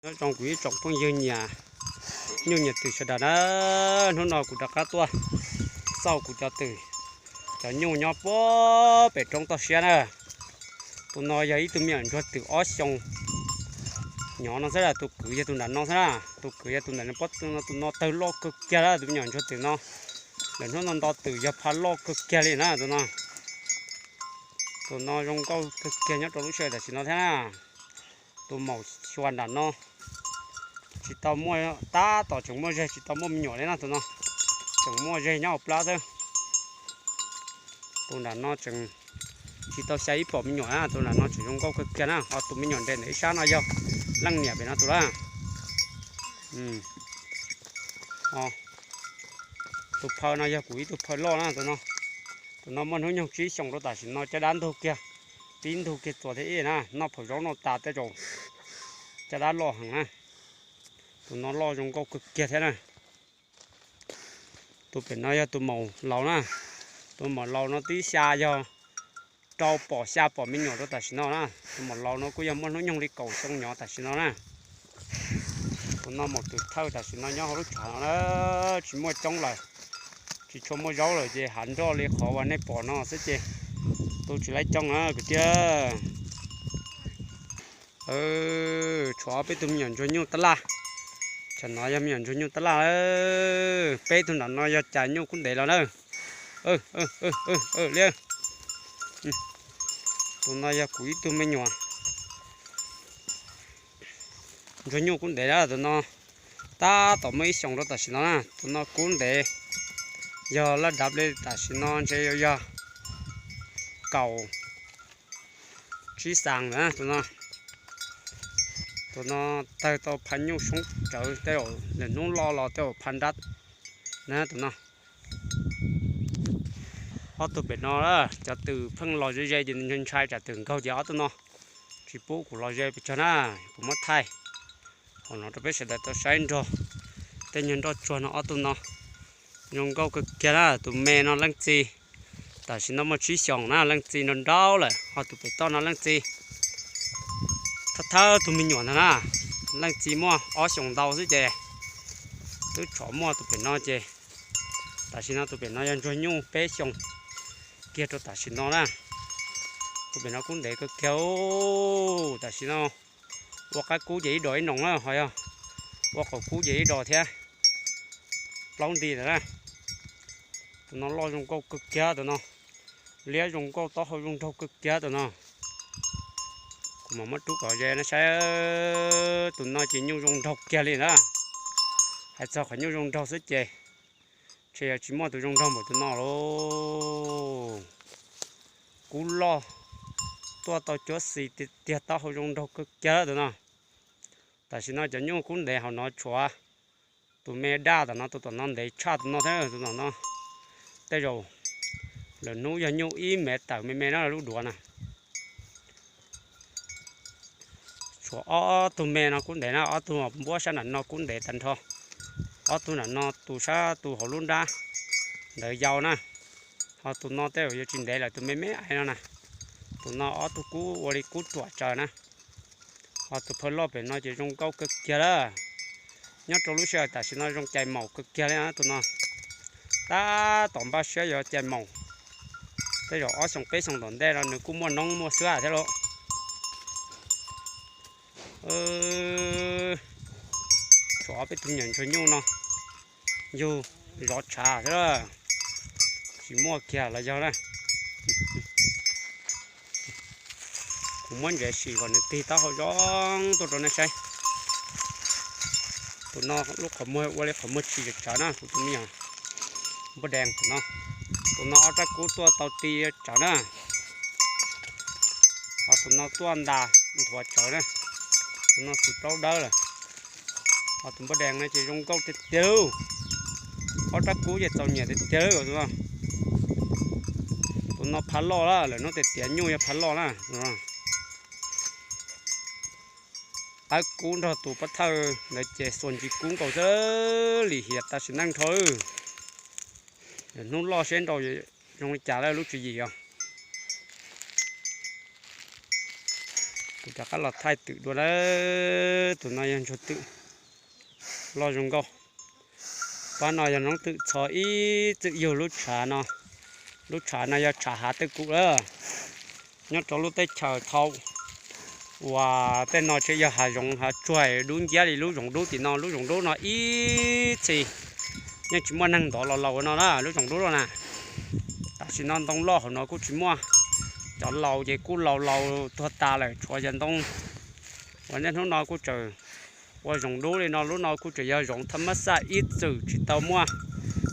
Nyob zoo kuv ib tsoom phooj ywg nyiam nyuj nyiam twm sawv daws na, hnub no kuv rov qab tuaj xauj kuv cov twm, cov nyuj nyob puag pem roob toj siab na. Tus no yog ib tug me nyuam ntsuag twm ob xyoos nyob no xwb, tus kwv yog tus nram no xwb na, tus kwv yog tus nram no, tus no tawg loj kawg kiag na, tus me nyuam ntsuag twm no. Lawm hnub no nto twm yog pha loj kawg kiag li na tus no. Tus no zoo nkauj kawg kiag nyob rau lub sij hawm tam sim no thiab na. Tus maum xyuas nram no tsis tau muaj, tab tom tseem muaj zeg tsis tau muaj me nyuam li na tus no. Tseem muaj zeg nyob hauv plab xwb. Tus nram no tseem tsis tau xya ib pom me nyuam na, tus nram no tseem zoo nkauj kawg kiag na. Ho tus me nyuam nres ntawm ib sab no yog leej niam pem no tus lawm. Tus phaw no yog kuv ib tug phaw loj na tus no. Tus no muaj hnub nyoog tsib xyoos rau tam sim no, caj dab ntug kiag, pib ntug kiag txuas thiab ib na, noj phaum zaub noj tas tej zaum caj dab loj heev na. Tus no loj zoo nkauj kawg kiag thiab na. Tus pem no yog tus maum laus na. Tus maum laus no twb xya yog rau pom xya pom me nyuam rau tam sim no na. Tus maum laus no kuj yog muaj hnub nyoog li kaum xyoo nyob tam sim no na. Tus no maum twm thawj tam sim no nyob hauv lub tshav no na, tsis muaj coob lawm, tsis tshua muaj zaub lawm ces hav nroj li qhov uas nej pom no xwb ces tu tsis laib coob na kwv tij. Tshuav ob peb tug me nyuam ntsuag nyuj tab laj. Tsam no yog me nyuam ntsuag nyuj tab laj, peb tug nram no yog cas nyuj kub ntev los na. Li, tus no yog kuv ib tug me nyuam ntsuag nyuj kub ntev na, tus no tab tom muaj ib xyoos rau tam sim no na. Tus no kub ntev yog laj dav li tam sim no ntshe yog kaum tsib xas na tus no. Tus no tawg tau pha nyuj soob tsawv tej zaum lwm hnub loj los tej zaum pha nrab na tus no. Ob tug pem no cov twm pheej los ze ze ces ntshai tsam twm nkaug ces ob tug no tsis pub kuv los ze pes tsawg na, kuv muab thaij hauv no rau peb sawv daws tau saib nrog. Tej nyuag nroj tsuag no ob tug no zoo nkauj kawg kiag na. Tus me no leej txiv tam sim no muaj tsib xyoos na, leej txiv nrau nrau lawm, ho tus pem toj no leej txiv thawj thawj tug me nyuam ntag na. Leej txiv muaj ob xyoos ntau xwb ces twb tshov muaj tus pem no ces tam sim no tus pem no yog ntsuag nyuj peb xyoos kiag rau tam sim no na. Tus pem no kub ntev kawg kiag, tam sim no ua qab kub ces ib dos ib noos na, ho yog ua qaum kub ces ib dos thiab plaub nti ntawd na. Tus no loj zoo nkauj kawg kiag tus no, liab zoo nkauj taub hau zoo nraug kawg kiag tus no. Kuv mam muab rub kom ze no saib, tus no ces nyuj zoo nraug kiag li na. Hais txog qhov nyuj zoo nraug xwb ces ntshe yog tsis muaj tus zoo nraug npaum tus no lauj. Kub loj, tuaj tau cuab xis tiag tiag, taub hau zoo nraug kawg kiag tus no. Tam sim no cov nyuj kub ntev hauv no tshuav tus me daj tom no, tus tom no ntev tshaj tus no thiab, tus tom no tej zaum lwm hnub yog nyuj ib mev tawm me me na lub duav na. Tshuav ob tug me no kub ntev na, ob tug npuab sab nram no kub ntev tag nrho. Ob tug nram no tus sab tus hauv lub nrab ntawd yau na. Ho tus no tej zaum yuav tsis ntev lawm, tus me me aiv no na. Tus no ob tug kub ua li kub ruam tsawv na. Ho tus phaw loj pem no ces zoo nkauj kawg kiag lawm. Nyob rau lub sij hawm tam sim no zoo cais maum kawg kiag li na tus no. Tab tom npaj siab yuav cais maum, tej zaum ob xyoos peb xyoos tom ntej no nws kuj muaj noob muaj xwab thiab lauj. Tshuav ob peb tug me nyuam ntsuag nyuj no yug zov tshav xwb, tsis muaj kiag los yog na. Kuv muab ntsev sim kom nws tig taub hau zoo tuaj rau nej saib. Tus no lub qhov muag ua li qhov muag tshis tsawv na, kuv tus me nyuam npua dees tus no. Tus no ob rab kub tuaj tau ti tsawv na. Ho tus no tuaj ntas nthuav tsawv na. Tus no xim plaub dawb lawm. Ho tus npua dees no ces zoo nkauj tiag tiag lauj. Ob rab kub ces txaus nyiam tiag tiag lauj tus no. Tus no pha loj lawm, lawm hnub tias tiav nyuj yog pha loj na. Qawb kub nrog tus pab thawj ntawd ces xuas ntsis kub nkaus xwb, lim hiam tas sim neej nrho. Hnub loj seb nrau zoo li cas lawm lub tswv yim os. Kuv Rov qab los thaij twm dua lawm. Tus no yog ntsuag twm loj zoo nkauj. Pab no yog noob twm txho ib txwm yug lub tshav no. Lub tshav no yog tshav hav twj kum lawm. Nyob rau lub teb chaws thaum uas tej no tseem yog hav zoov hav tsuag dub nciab li lub zoov dub tim no. Lub zoov dub no ib txhis yeej tsis muaj neeg ntov los laus ua no na, lub zoov dub no na. Tam sim no ntoo loj hauv no kuj tsis muaj. Cov laus ces kuj laus laus tuag tas lawm, tshuav cov ntoo uas niaj hnub no kuj tseem ua zoov dub li no. Lub no kuj tseem yog zoov thab mab xaj ib txwm tsis tau muaj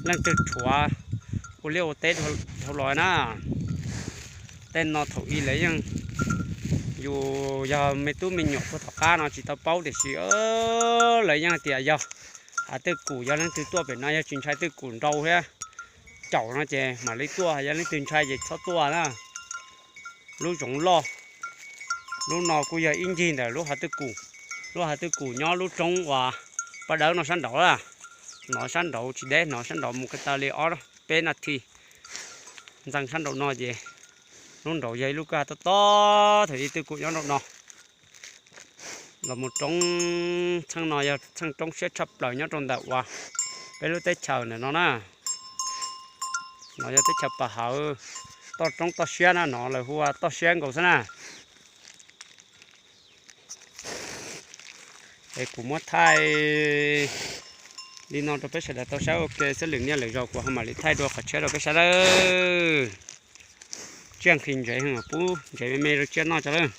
leej twg rhuav ua liaj ua teb dhau los na. Tej no thaum ub lawv yeej, yus yog me tub me nyuam puag tom qab no tsis tau paub tiam sis lawv yeej hais tias yog hav twj kum, yog leej twg tuaj pem no yog tsis ntshai twj kum nrau thiab caum no ces mam li tuaj, yog leej twg ntshai ces txhob tuaj na. Lub zoov loj, lub no kuj yog ib ncig ntawm lub hav twj kum. Lub hav twj kum nyob lub roob uas paj dawb no sab nraud lawm. Hnov sab nraud tsis deb, hnov sab nraud mus ko taw li ob peb nas this. Ntxeev sab nraum no ces lub nraud yog ib lub kwj ha tob tob, thaum ub twj kum nyob nraum no. Los mus roob txheej no yog txheej roob siab tshaj plaws nyob rau ntawm uas peb lub teb chaws ntawm no na. No yog teb chaws Pas Hawv, toj roob toj siab na, no lawv hu ua toj siab nkaus xwb na. Es kuv muab thaij li no rau peb sawv daws tau saib ua ke xwb, lwm niaj lwm zaus kuv ho mam li thaij dua qhov tshiab rau peb saib lawm. Tsiaj nqhis ntsev, pub ntsev me me rau tsiaj noj tso lawm.